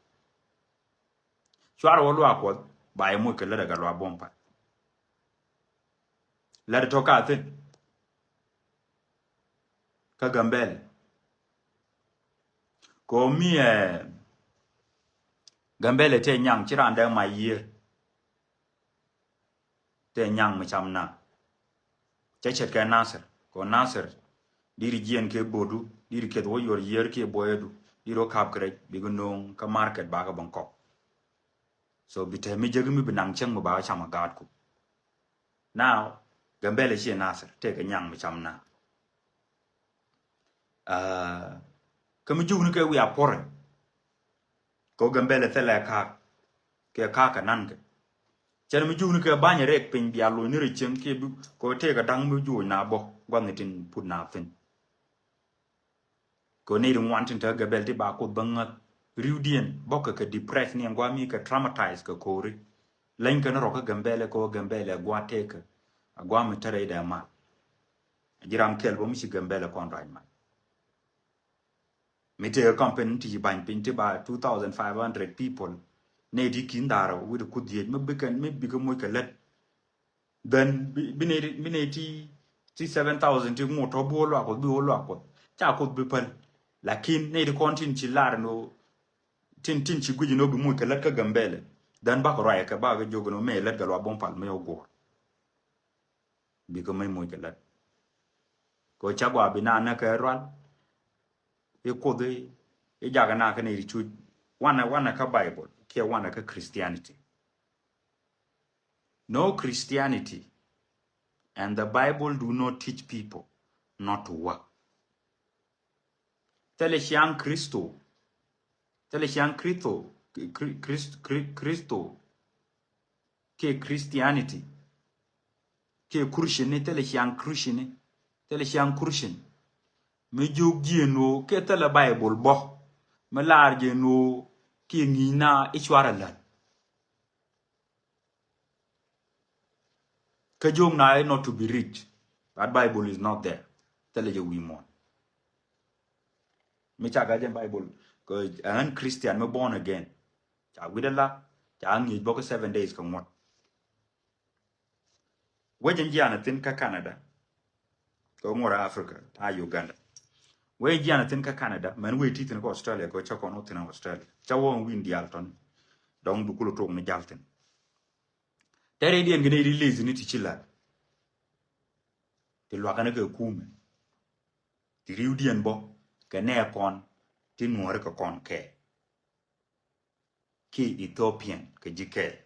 Cuarɛ wä luaak Kuɔth ba yɛ moc kɛ lät ɛ kɛ luaak Buɔ̱m Pal. Lät tɔ ka thi̱n kä Gambɛlɛ. Kɛ ɣöö mi, eh, Gambɛlɛ tëë nyaŋ ci raan dee mac yiër. Tëë nyaŋ mi cam na. Cɛ ce̱tkɛ Nasir. Kɛ ɣöö Nasir di̱t jiɛn kɛ bo̱du, di̱t keth wä yuɔr yiër kiɛ buɔyädu, di̱t wä kap kɛ rɛc bikɛ no̱o̱ŋ kä market bakɛ Bangkok. So bi te mi jek mi bi naŋ cäŋ mi ba cam a gaatku. Now, Gambɛlɛ ciɛ Nasir, tëëkɛ nyaŋ mi cam na. Ah, kä mi jukni kɛ wiaa puɔrɛ. Kɛ Gambɛlɛ thilɛ kaak, kɛ kaak kɛ nankɛ. Cɛn mi jukni kɛ banyɛ rɛk piny bia loc ni rɛ cieŋ kiɛ bi, kɛ tëëkɛ da̱ŋ mi juuc na bä, gua̱thni tin put na thin. Kɛ nɛy ti ŋuan tin te Gambɛlɛ ti ba Kuoth bä ŋäth. Riwdiɛn bä kɛ kɛ depress ni ɛn gua̱a̱ mi kɛ traumatize kɛ ko̱ri. Leny kɛn rɔ kä Gambɛlɛ kɛ Gambɛlɛ a gua̱a̱ tëëkɛ. A gua̱a̱ mi te rɛy dɛ mal. A ji̱ ram kɛl bä mi ci Gambɛlɛ kɔn rac mal. Mi tëëkɛ company ti ci bany piny ti ba two thousand five hundred people. Nɛy ti ki̱n dhaarɛ wi̱cdɛ Kuoth dhiec mi bikɛ, mi bikɛ moc kɛ lät. Then bi, bi nɛy ti, bi nɛy ti, ti seven thousand ti ŋot tɔ bi wä luaak Kuɔth, bi wä luaak Kuɔth. Ca Kuoth bi päl. Lakin nɛy ti kɔn tin ci lar ni wä, tin, tin ci guic ni wä bi moc kɛ lät kä Gambɛlɛ. Then bakɛ ruac kɛ bakɛ jok ni wä mɛ lät kɛ luaak Buɔ̱m Pal mɛ wä guɔ̱ɔ̱r. Bikɛ mɛ moc kɛ lät. Kɛ ca gɔaa bi na nɛ kɛ rual. I̱ Kuoth i̱, i̱ jakä na kä nɛy ti cuc. Wanɛ, wanɛ kä Bible kiɛ wanɛ kä Christianity. No Christianity and the Bible do not teach people not to work. Thilɛ ciaŋ Kristo, thilɛ ciaŋ Kristo, Kri-, Kris-, Kri-, Kristo kiɛ Christianity kiɛ Christian ni, thilɛ ciaŋ Christian ni, thilɛ ciaŋ Christian. Mi jiök ji̱ ɛn ɣöö kiɛ thilɛ Bible bä mi lar jɛ ɛn ɣöö kiɛ ŋi̱i̱cna i̱ cuarɛ lät. Kä jiök na i̱ not to be rich. That Bible is not there. Thilɛ jɛ wi̱i̱ muɔ̱ɔ̱n. Mi ca ga̱ jɛ Bible kɛ ɣän Christian mi born again. Ca wi̱dɛ la ca ŋi̱i̱c bä kä seven days kɛ ŋuɔ̱t. Wec in jianɛ thi̱n kä Canada. Kɛ ŋuɔrɛ Africa, a Uganda. Wec in jianɛ thi̱n kä Canada, mɛn wec ti thi̱n kä Australia, kɛ cä kɔn wä thi̱n Australia. Cä wä wi̱n diaal tɔn. Dɔŋ bi kulɛ tok ni jal thi̱n. Tɛrɛ diɛn gɛ ni ri lezi ni ti ci lat. Ti luakä ni kɛ kumɛ. Ti riwdiɛn bä kɛ nɛ kɔn ti nuɔri kɛ kɔn kɛ. Kiɛ Ethiopian kɛ ji̱ kɛɛl.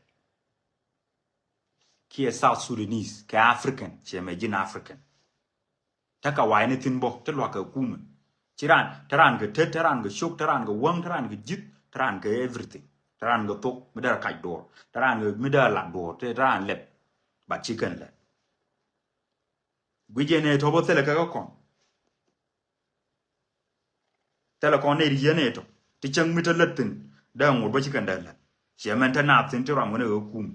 Kiɛ South Sudanese kɛ African, ciɛ mɛ ji̱n African. Te ka wa̱i̱ ni thi̱n bä, te luakä kumɛ. Ci ran, te ran kɛ tet, te ran kɛ cok, te ran kɛ wäŋ, te ran kɛ ji̱th, te ran kɛ everything. Te ran kɛ thok mi dee kac duɔr, te ran kɛ mi dee lat duɔr, te, te ran lɛp. But ci kɛn lɛp. Guic jɛ nɛ tɔ bä thilɛ kɛ kä kɔn. Thilɛ kɔn nɛy ti yieen nɛy tɔ ti cäŋ mi te lät thi̱n. Dee ŋot bä ci kɛn dee lät. Ciɛ mɛn te naath thi̱n ti ram wänɛ ɣä kum.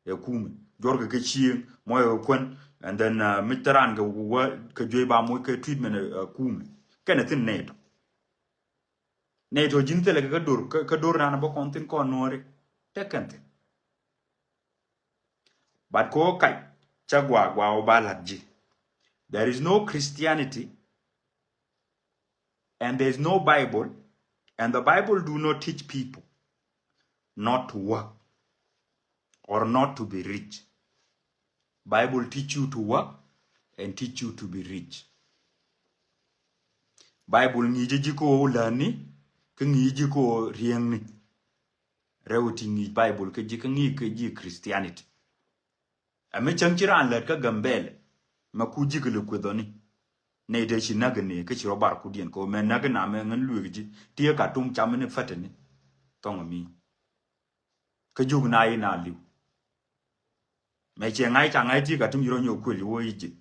Ɛ kum juɔrkɛ kɛ cieŋ mɔ ɛ kuän. And then mi te raan kɛ wä kɛ juey ba moc kɛ treatment ɛ kum. Kɛnɛ thi̱n nɛy tɔ. Nɛy tɔ ji̱n thilɛ kɛ kä dor, kä dor naan bä kɔn thi̱n kɔn nuɔ̱ɔ̱ri. Te kɛn thi̱n. But kɛ ɣöö kac cä gɔaa, gɔaa ɣöö ba la̱t ji̱. There is no Christianity and there is no Bible, and the Bible do not teach people not to work or not to be rich. Bible teach you to work and teach you to be rich. Bible ŋi̱i̱cä ji̱ kä ɣöö lätni, kä ŋi̱i̱cä ji̱ kä ɣöö riäŋni. Rɛw ti ŋi̱i̱c Bible kä ji̱, kä ŋi̱i̱c kä ji̱ Christianity. Ɛ mi cäŋ ci raan lät kä Gambɛlɛ mɛ ku ji̱ kɛ lɛ kuethɔni. Nɛy dee ci näk ni kä ci rɔ bar kudiɛn kɛ mɛ näk na mɛ ŋän lueek ji̱ tiee ka tum cam ni fätini. Thɔŋ mi kä juk na yi na li̱w. Mɛ cɛ ŋa̱c ca ŋa̱c ti ka tum ci rɔ nyɔk kuel ci wä Egypt.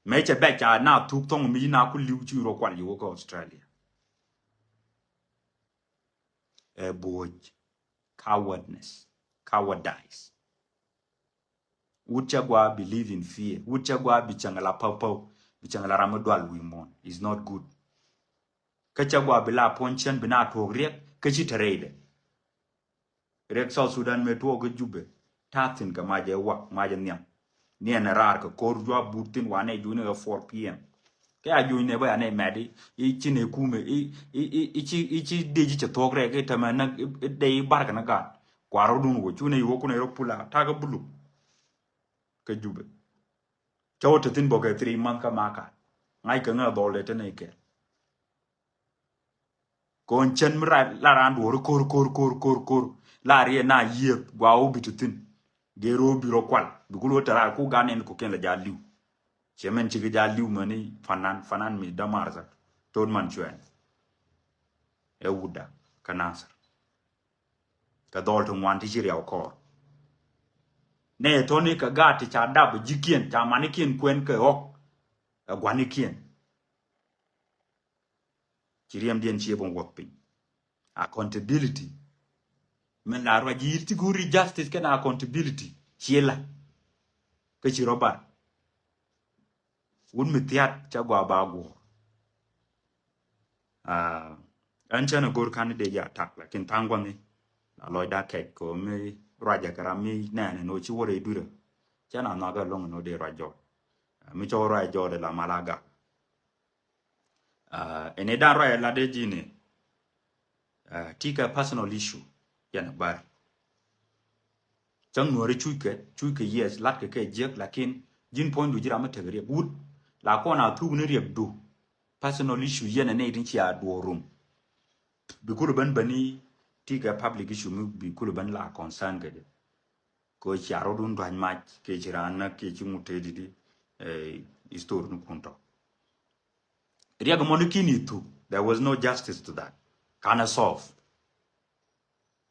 Mɛ cɛ bɛc ca na thuk thɔŋ mi ci na ku li̱w ci rɔ kual ci wä kä Australia. Ɛ buɔ̱c, cowardness, cowardice. Wut cä gua believe in fear. Wut cä gua bi cäŋ la päw päw, bi cäŋ la ram mi dual wi̱i̱ muɔ̱ɔ̱n. Is not good. Kä cä gua bi la puɔ̱ny cän bi na tuɔɔk riɛk kä ci te rɛydɛ. Riɛk South Sudan mëë tuɔɔk kä Jubɛ ta̱a̱ thi̱n kɛ macɛ wak, macɛ nhiam. Niɛn ɛ raar kɛ ko̱r juap but thi̱n wanɛ juuni kɛ four P M. Kɛ a juuni nɛ bä yanɛ mɛt i̱, i̱ ci nɛ kumɛ i̱, i̱, i̱, i̱ ci, i̱ ci dee ji̱ cɛ thuɔ̱k rɛk i̱ tämɛ näk i̱, i̱ dee i̱ barkɛ ni gaat. Kua̱rɔdun wä cunɛ i̱ wä kunɛ rɔ pula ta̱a̱ kɛ buluk. Kɛ Jubɛ. Cä wä te thi̱n bä kɛ three month kä ma̱a̱ ka̱a̱t. Ŋa̱ckɛ ŋä dhɔl dee te nɛ kɛɛl. Kɔn cän mi la raan duɔ̱ɔ̱r ko̱r, ko̱r, ko̱r, ko̱r, ko̱r. La riɛ na yiëëp gua wä bi te thi̱n. Gee rɔ bi rɔ kual. Bi ku lo̱ te raar ku gan in ku kɛn la jal li̱w. Cɛ mɛn cikɛ jal li̱w mäni fanan, fanan mi damar sa. Tot man cuɛn. Ɛ wutda kä Nasir. Kɛ dhɔl ti ŋuan ti ci riaw kɔɔr. Nɛ tɔni kɛ gaat ti ca dap ji̱kiɛn, ca manikiɛn kuɛn kɛ ɣɔk. Ɛ guanikiɛn. Ci riɛmdiɛn ciɛ bä wuɔth piny. Accountability. Min la ruac yi̱i̱r ti go̱o̱ri justice kɛn accountability. Ciɛ la. Kä ci rɔ bar. Wut mi thiat ca gua ba guɔ̱ɔ̱r. Ah, ɛn cä ni go̱r kan ni dee ja tak, lakin tha̱a̱ŋ gua̱ni la lɔcda kɛc kɛ mi ruacɛ kɛ ram mi nɛɛni ni wä ci wä rɛy duirä. Cä na nhɔakɛ lo̱ŋ ni wä dee ruac jɔɔt. Ah, mi cä wä ruac jɔɔt la mal a gak. Ah, ɛn i̱ dan ruac la dee ji̱ ni. Ah, ti kɛ personal issue yɛn a bar. Cäŋ nuɔri cuckɛ, cuckɛ yes, latkɛ kɛ jiäk, lakin Ji̱n puɔ̱nydu ji̱ ram mi tek riɛk wut la kɔn a thuk ni riɛkdu. Personal issue yɛn a nɛy tin cia duɔɔr rum. Bi kul ben beni ti kɛ public issue mi bi kul ben la concern kɛ jɛ. Kɛ cia rot wun duany mac kɛ ci ran na kɛ ci ŋut te di di, eh, history ni kun tɔ. Riɛk mɔ ni kini thuk, there was no justice to that. Kana solve.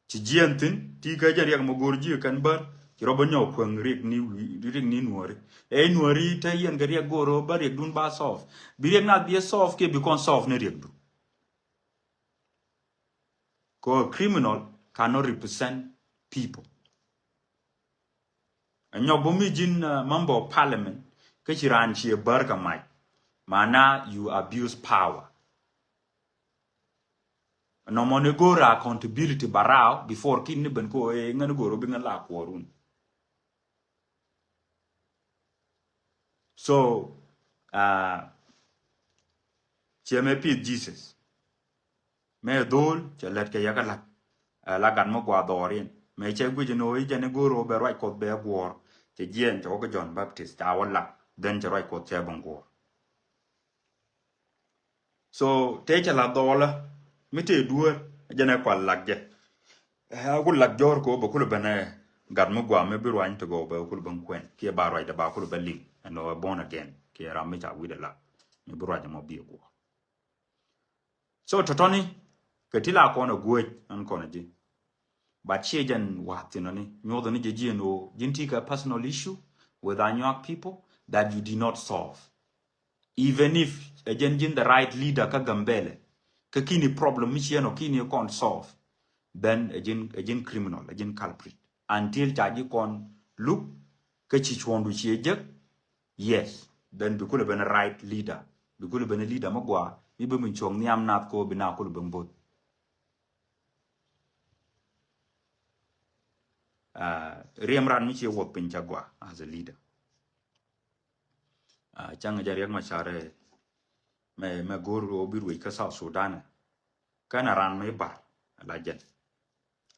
Ci jiɛn thin ti kä jɛ riɛk mɔ go̱r ji̱ kɛn bär ci rɔ bä nyɔk kueŋ riɛk ni wi̱i̱, riɛk ni nuɔri. Ɛ nuɔri te yɛn kɛ riɛk go̱r bä riɛk dun ba solve. Bi riɛk na bi solve kiɛ bi kɔn solve ni riɛk du. Kɛ criminal cannot represent people. Ɛ nyɔk bä mi ji̱n, uh, member of parliament kä ci raan ci ɛ bär kɛ mac. Mana you abuse power. Nɔmɔ ni go̱o̱r accountability ba raw before kin ni ben ko ɛ ŋän go̱o̱r bi ŋän la kuɔrun. So, uh, ciɛ mɛ pith Jesus. Mɛ dhol cɛ lɛt kɛ yɛ kɛ lak. Uh, la gat mɛ gua dhɔr in. Mɛ cɛ guic ni o i̱ jɛ ni go̱o̱r o bɛ ruac Kuɔth bɛ guɔ̱ɔ̱r. Cɛ jiɛn cɛ wä kɛ John Baptist ca wä lak. Then cɛ ruac Kuɔth cɛ ben guɔ̱ɔ̱r. So tëë cɛ la dhɔɔlä mi tëë dueer jɛn ɛ kual lak jɛ. Ɛ, a ku lak jɔɔr kɛ wä bɛ kulɛ ben ɛ gat mi guam mi bi ruany ti gɔw bɛ kulɛ ben kuɛn kiɛ ba ruacdɛ ba kulɛ ben liŋ ɛn ɔ ɛ born again kiɛ ram mi ca wi̱dɛ lak mi bi ruac ɛmɔ bi ɛ guɔ. So tɔtɔni kɛ ti la kɔn ɛ guec ɛn kɔn ɛ ji̱. But ciɛ jɛn wa̱a̱ thinɔni nyuɔthɔni jɛ jiɛn ɣöö ji̱n ti kɛ personal issue with Anyuak people that you did not solve. Even if ɛ jɛn ji̱n the right leader kä Gambɛlɛ kä kini problem mi ciɛ nɔ kini kɔn solve, then ɛ ji̱n, ɛ ji̱n criminal, ɛ ji̱n culprit. Until ca ji̱ kɔn luk kä ci cuɔ̱ndu ciɛ jek. Yes, then bi kulɛ ben right leader, bi kulɛ ben leader mi gua mi bi mi cuɔ̱ŋ nhiam nath ko bi na kulɛ ben both. Uh, riɛm ran mi ciɛ wuɔth piny ca gua as a leader. Uh, cäŋ jɛ Riɛk Macar ɛ mɛ, mɛ go̱o̱r ɣöö bi ruec kä South Sudan ɛ. Kɛn a ran mi bar la jɛn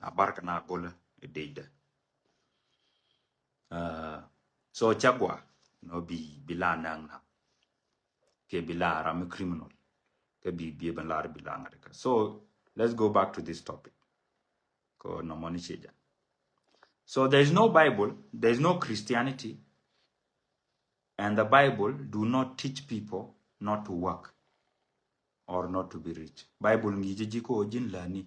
a bar kɛ na golä ɛ dec dɛ. Uh, so ca gua nɔ bi, bi la naŋ na kɛ bi la ram mi criminal kɛ bi, bi ben la bi la ŋa̱t kä. So let's go back to this topic. Kɔ nɔmɔ ni ciɛ jɛn. So there is no Bible, there is no Christianity, and the Bible do not teach people not to work or not to be rich. Bible ŋi̱i̱cä ji̱ ko ji̱n läni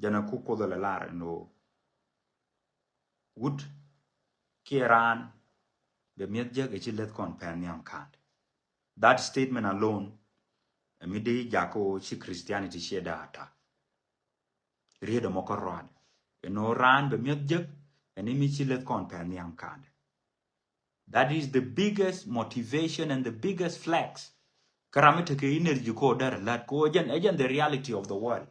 jɛn a ku Kuoth lɛ lar ɛn ɣöö wut kiɛ raan bɛ mi̱eth jek ɛ ci leth kɔn pɛn nhiam ka̱n. That statement alone ɛ mi dee jak ɣöö ci Christianity ciɛ daa attack. Riet ɛmɔ kä ruaadɛ ɛn ɣöö raan bɛ mi̱eth jek ɛn mi ci leth kɔn pɛn nhiam ka̱n. That is the biggest motivation and the biggest flex. Kä ram mi tekɛ energy ko derɛ lät ko ɛ jɛn, ɛ jɛn the reality of the world.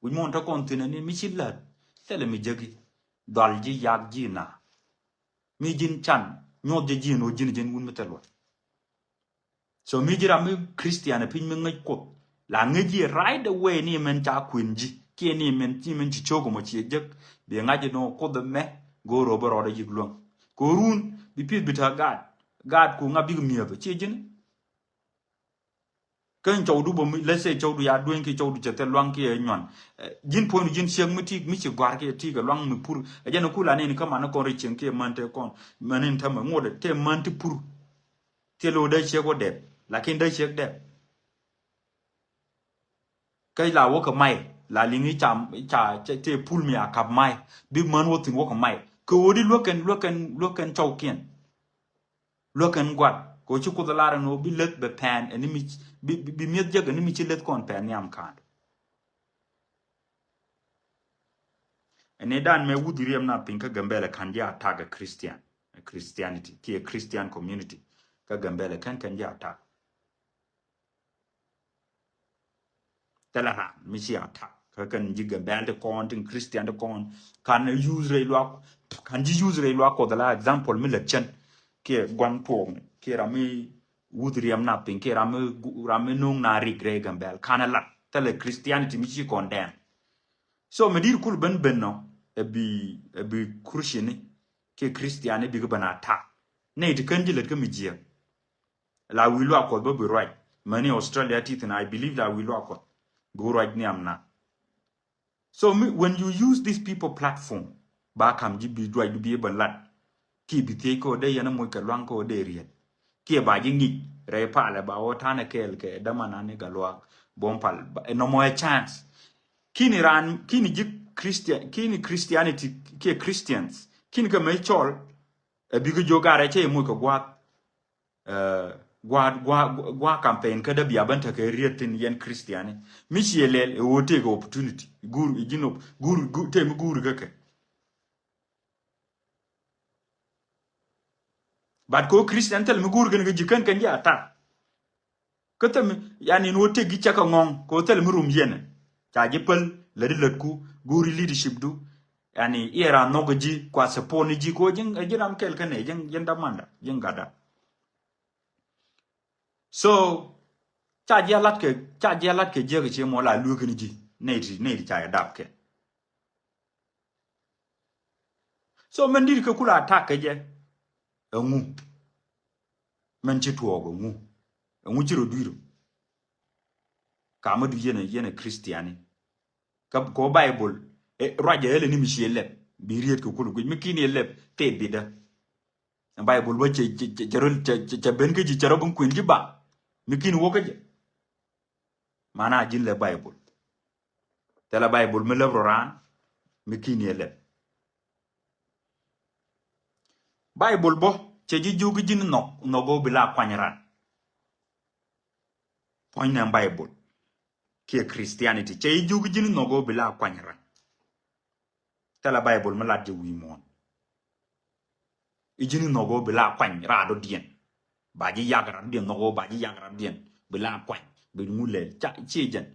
Wi̱c muɔ̱ɔ̱n te kɔn thi̱n ɛn mi ci lät thilɛ mi jeki dhɔl ji̱ yak ji̱ na mi ji̱n can nyuɔth jɛ ji̱n ɣöö ji̱n ji̱n wun mi thil luɔt. So mi ji̱ ram mi Christian ɛ piny mi ŋäc Kuoth la ŋäc ji̱ right away ni mɛn ca kuën ji̱ kiɛ ni mɛn ci mɛn ci cok mɔ ciɛ jek bi ŋa̱c inɔ Kuoth ɛmɛ go̱o̱r ɣöö bä rɔɔdɛ yik luäŋ. Ko̱run bi pieth bi te gaat, gaat ku ŋa bik mi̱eth ciɛ ji̱n. Kä in cɔwdu bä mi, let's say cɔwdu ya dueny kiɛ cɔwdu cɛ thil luaŋ kiɛ nyuan. Eh, ji̱n puɔ̱nydu ji̱n ciek mi ti, mi ci gua̱r kiɛ ti kɛ luaŋ mi pur. Ɛ jɛn ku la nɛni kä man kɔn ri cieŋ kiɛ män te kɔn män in tämɛ ŋot te män ti pur. Thil wä dee ciek wä dɛp lakin dee ciek dɛp. Kä la wä kɛ may la liŋ i̱ ca, i̱ ca, ca te pul mi a kap may bi män wä thi̱n wä kɛ may kɛ ɣöö di luäk kɛn, luäk kɛn, luäk kɛn cɔwkiɛn. Luäk kɛn gua̱t kɛ ɣöö ci Kuoth ɛ lar ɛn ɣöö bi leth bɛ pɛn ɛn mi bi, bi, bi mi̱eth jek ɛn mi ci leth kɔn pɛn nhiam ka̱n. Ɛn i̱ dan mɛ wuth riɛm na piny kä Gambɛlɛ ka̱n ji̱ attack ɛ Christian, ɛ Christianity kiɛ Christian community kä Gambɛlɛ kɛn kɛn ji̱ attack. Thilɛ ran mi ci attack kä kɛn ji̱ Gambɛl ti kɔn tin Christian ti kɔn kan use rɛy luak, kan ji̱ use rɛy luak Kuɔth la example mi lät cɛn kiɛ gua̱n tuɔɔk ni kiɛ ram mi wuth riɛm na piny kiɛ ram mi gu-, ram mi no̱o̱ŋ na rik rɛy Gambɛl kan ɛ lat thilɛ Christianity mi ci kɔn dɛn. So mi di̱i̱t kul ben ben nɔ ɛ bi, ɛ bi Christian ni kiɛ Christian ni bikɛ ben attack. Nɛy ti kän ji̱ lät kä mi jiääk. La wi̱i̱ luaak Kuɔth bä bi ruac. Mäni Australia ti thin, I believe la wi̱i̱ luaak Kuɔth bi ruac nhiam na. So mi, when you use these people platform, ba kam ji̱ bi ruacdu bi ben lat. Kiɛ bi thiec kä dee yɛn a moc kɛ luaŋ kä dee riet. Kiɛ ba ji̱ ŋic rɛy palɛ ba wä ta̱nɛ kɛɛl kɛ dämanani Gatluak Buɔ̱m Pal. Ba, nɔmɔ ɛ chance. Kini ran, kini ji̱ Christian, kini Christianity, kiɛ Christians. Kini kɛ mëë cɔl, ɛ bikɛ jiök garɛ cɛ yɛ moc kɛ gua̱a̱th. Ɛ, gua̱a̱, gua̱a̱, gua̱a̱ campaign kä dee bia ben tekɛ riet thin yɛn Christiani. Mi ciɛ lɛl ɛ ɣöö tëëkɛ opportunity. Guur, ji̱n op-, guur, guur, tëë mi guur kä kɛ. But kɛ ɣöö Christian thil mi guur kɛn kɛ ji̱ kän kɛn ji̱ attack. Kä thil mi, yani, ni wä tëk ji̱ cɛ kɛ ŋɔ̱ŋ, kɛ wä thil mi rum yɛn. Ca ji̱ päl, lätdi lätku, guuri leadership du. Yani, iɛ ran nhɔk ji̱, kua support ni ji̱, kɛ wä ji̱n, ji̱n ram kɛl kɛn ɛ, ji̱n, ji̱n dämanda, ji̱n gatda. So, ca ji̱ a lat kɛ, ca ji̱ a lat kɛ jiäk cie mɔ la lueek ni ji̱. Nɛy ti, nɛy ti ca yɛ dap kɛ. So mɛn di̱t kɛ kula attack kɛ jɛ. Ɛŋu? Mɛn ci tuɔɔk ɛŋu? Ɛŋu ci rɔ dui̱r? Kamä du yɛn ɛ, yɛn ɛ Christiani. Kä kɔ Bible, ɛ, ruacɛ ɛlɛ ni mi ciɛ lɛp. Bi riet kɛ kul guic mi kini ɛ lɛp tëë bidä. Bible bä cɛ, cɛ, cɛ, cɛ rɔ, cɛ, cɛ, cɛ ben kä ji̱ cɛ rɔ bin kuën ji̱ ba. Mi kini wä kä jɛ. Mana ji̱n lɛ Bible. Thilɛ Bible mi lɛp rɔ raan, mi kini ɛ lɛp. Bible bä, cɛ ji̱ jiök ji̱n nhɔk, nhɔk ɣöö bi la kuany ran. Puɔ̱ny nɛ Bible kiɛ Christianity, cɛ ji̱ jiök ji̱n nhɔk ɣöö bi la kuany ran. Thilɛ Bible mi lat jɛ wi̱i̱ muɔ̱ɔ̱n. I̱ ji̱n nhɔk ɣöö bi la kuany raadɔ̱diɛn. Ba ji̱ yak raadɔ̱diɛn nhɔk ɣöö ba ji̱ yak raadɔ̱diɛn. Bi la kuany, bi ŋulɛ, ca, ciɛ jɛn.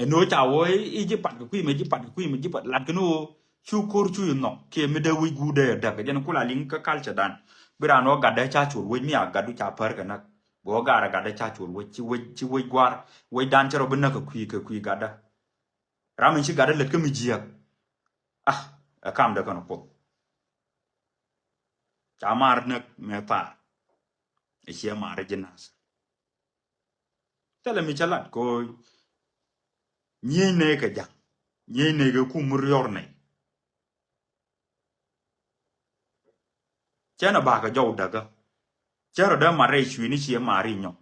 Ɛn ɣöö ca wä i̱ ji̱ pat kɛ kui̱ mɛ, ji̱ pat kɛ kui̱ mɛ, ji̱ pat lat kɛn ɣöö cu ko̱r cu i̱ nhɔk kiɛ mi dee wi̱c guut dee däk. Jɛn kula liŋ kä culture dan. Bi raan ɣöö gatdä ca col wec mi a gatdu ca pär kɛ näk. Bi ɣöö garɛ gatdä ca col wec, ci wec, ci wec gua̱a̱r, wec dan cɛ rɔ bi näk kɛ kui̱, kɛ kui̱ gatdä. Ram in ci gatdä lät kä mi jiääk. Ah, ɛ kamdɛ kɛn Kuoth. Ca maar näk mɛ thaar. Ɛ ciɛ maar ji̱ nath. Thilɛ mi cä lat kɛ ɣöö nyiey nɛy kɛ ja̱ŋ. Nyiey nɛy kɛ kum mi riɔr nɛy. Cɛn a bakɛ jɔw däkä. Cɛn rɔ dee mat rɛy cuini ciɛ mat ri nyɔk.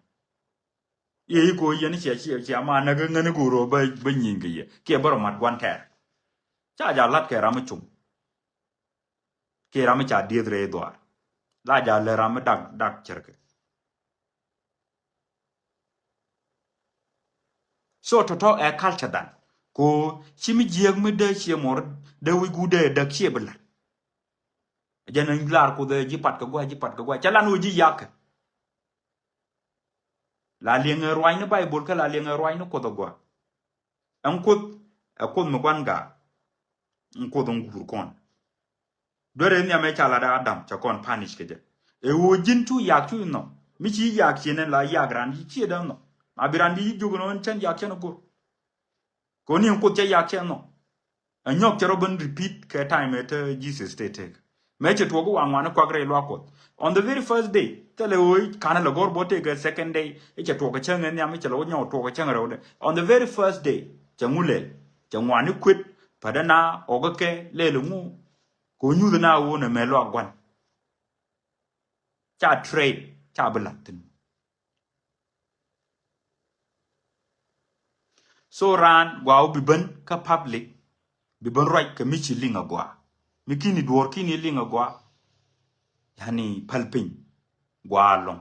I̱ i̱ ko̱ yɛn ciɛ ciɛ ciɛ mat näk ŋäni go̱o̱r rɔ bä, bä nyieny kɛ yɛ. Kiɛ bä rɔ mat gua̱n tɛɛr. Ca ja̱ lat kɛ ram mi cum. Kiɛ ram mi ca dieth rɛy dhuaar. La ja̱ lɛ ram mi dak, dak cärkɛ. So tɔ̱tɔ̱ ɛ culture dan. Ko ci mi jiääk mi dee ciɛ mɔr dee wi̱c guut dee däk ciɛ bi la̱t. Jɛn in lar Kuoth ɛ ji̱ pat kɛ gua̱a̱, ji̱ pat kɛ gua̱a̱. Cɛ lan wä ji̱ yakä. La liɛŋ ɛ ruac ni Bible kä la liɛŋ ɛ ruac ni Kuoth ɛ gua̱a̱. Ɛn Kuoth, ɛ Kuoth mi gua̱n gaak. Ɛn Kuoth ɛn guur kɔn. Duerɛ nhiam ɛ ca lat Adam cɛ kɔn punish kɛ jɛ. Ɛ ɣöö ji̱n cu yak cu nhɔk. Mi ci yak ciɛ nɛn la yak ran ci ciɛ dee nhɔk. Ma bi ran bi ji̱ jiök ɛn ɣöö cɛn yak cɛn ɛ go̱r. Kɛ ɣöö ni ɛn Kuoth cɛ yak cɛn nhɔk. Ɛ nyɔk cɛ rɔ ben repeat kɛ time ɛ te Jesus te tek. Mëë cɛ tuɔɔk i̱ wa ŋuan i̱ kuak rɛy luaak Kuɔth. On the very first day, thilɛ ɣöö i̱ ka̱n ilɛ gɔ̱r bä tëëkɛ second day, i̱ cɛ tuɔɔk kɛ cäŋ in nhiam, i̱ cɛ lɛ wä nyɔk tuɔɔk kɛ cäŋ rɛwdɛ. On the very first day, cɛ ŋu lɛl, cɛ ŋuan i̱ kuet, pädɛ na ɣɔk ikɛ lɛl iŋu, kɛ ɣöö nyuth ina ɣöö nɛ mɛ luaak gua̱n. Ca trade, ca bi la̱t thi̱n. So raan gɔaa wä bi ben kä public, bi ben ruac kɛ mi ci liŋ a gɔaa. Mi kini duɔ̱ɔ̱r kini liŋ a gɔaa. Yani päl piny gɔaa lɔŋ.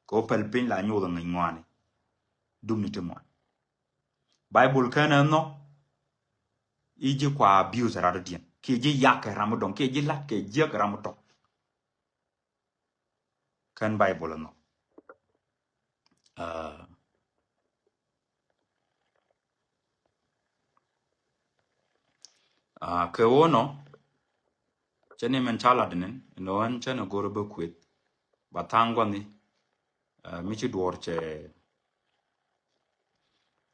Kɛ wä päl piny la nyoth a ŋäc ŋuani. Dupni ti muan. Bible kɛn ɛ nhɔk. I̱ ji̱ kua abuse rat diɛn. Kiɛ ji̱ yak kɛ ram mi dɔŋ. Kiɛ ji̱ lat kɛ jiäk ram mi tɔk. Kɛn Bible ɛnɔ. Ah, ah, kɛ wä nɔ, cɛ ni mɛn ca lat ni, nɔ ɛn cɛ ni go̱r bä kueth. Ba thaŋ gua̱ni, ah, mi ci duɔr cɛ,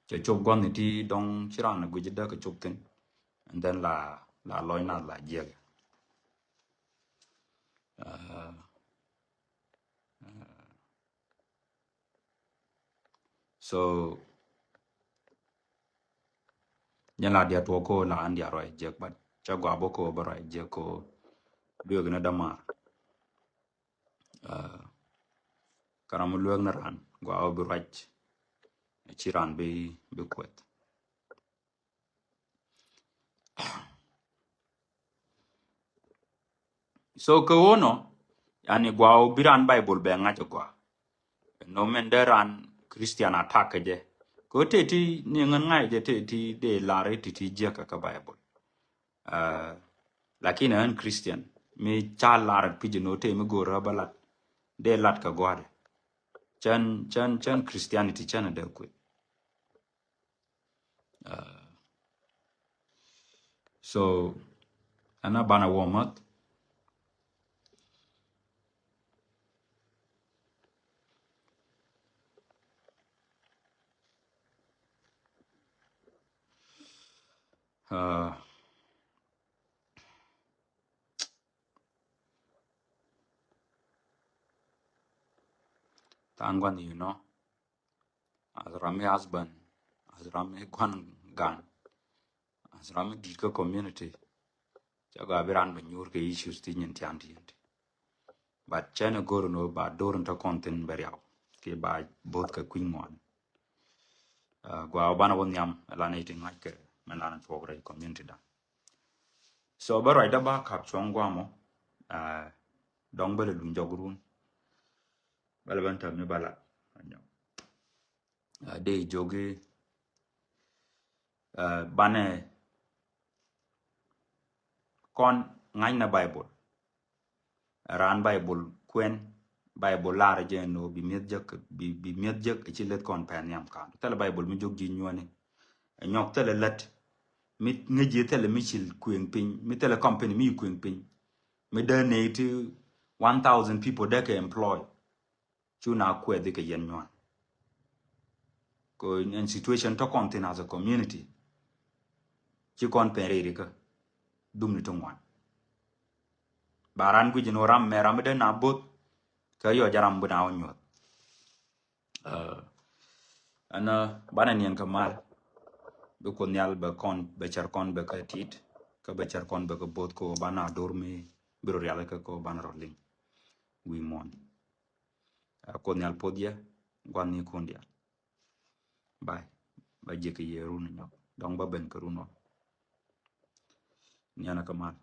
cɛ cop gua̱ni ti dɔŋ ci ran guic däk cop thin. And then la, la lɔny na la jiɛk. Ah, So nyɛ la diɛ tuɔ ko la an diɛ ruac jek, but cɛ gua bo ko bɛ ruac jek ko duek ni damar. Uh, karam luek ni ran gua o bi ruac, ci ran bi bi kueth. So kɛ wonɔ, yani gua o bi ran Bible bɛ ŋa̱c gua. No men de ran Christian attack jɛ. Ko te ti ni ŋan ŋa̱c jɛ te ti de lar ti ti jɛ ka ka Bible. Uh, lakin an Christian mi ca lar pi jɛ no te mi gor ba lat. De lat ka gua de. Chan, chan, chan Christianity chan de kwe. Uh, so, ana bana warm up. Uh, thank God, you know. As ram mi husband, as ram mi guan gan, as ram mi dit kä community. Ca gua bi ran bɛ nyuur kɛ issues ti nyin tian ti yɛn ti. But cɛn a gor no ba dor in ta kɔn thin bɛ riaw. Ki ba both kɛ kui̱ ŋuan. Uh, gua ban a wä nhiam, la ni ti ŋa̱c kɛ, mɛ la ni tuɔk rɛ community dan. So bä ruacda ba kap cuɔ̱ŋ guamɔ, uh, dɔŋ bä lɛ luny jɔk run. Bä lɛ bä ni tɛm ni bä la. Uh, dee jogi, uh, banɛ kɔn ŋa̱cnɛ Bible. Raan Bible kuɛn, Bible lar jɛ ɛn ɣöö bi mi̱eth jek, bi, bi mi̱eth jek ɛ ci leth kɔn pɛn nhiam ka̱n. Thilɛ Bible mi jok ji̱ nyuɔ̱ni. Ɛ nyɔk thilɛ lät mi ŋäc ji̱ thilɛ mi cil kuëŋ piny, mi thilɛ company mi kuëŋ piny. Mi dee nɛy ti one thousand people dee kɛ employ. Cu na kuɛth ikɛ yɛn nyuan. Ko ɛn situation tɔ kɔn thin as a community. Ci kɔn pɛn rɛy rikä. Dum ni ti ŋuan. Ba ran guic ni ram mɛ ram mi dee na both. Kɛ yɔ jɛ ram bi na wä nyuɔth. Uh, ɛn, uh, banɛ niɛn kɛ mal. Bi Kuoth Nhial bɛ kɔn, bɛ cɛr kɔn bɛ kɛ tit. Kä bɛ cɛr kɔn bɛ kɛ both ko banɛ a dor mi bi rɔ rial kɛ ko banɛ rɔ liŋ. Wi̱i̱ muɔ̱ɔ̱n. Uh, Kuoth Nhial puɔth yɛ, gua̱n ni kun diaal. Bye. Ba jiɛ kɛ yɛ run nyɔk. Dɔŋ ba ben kɛ run ɔ. Niɛn kɛ mal.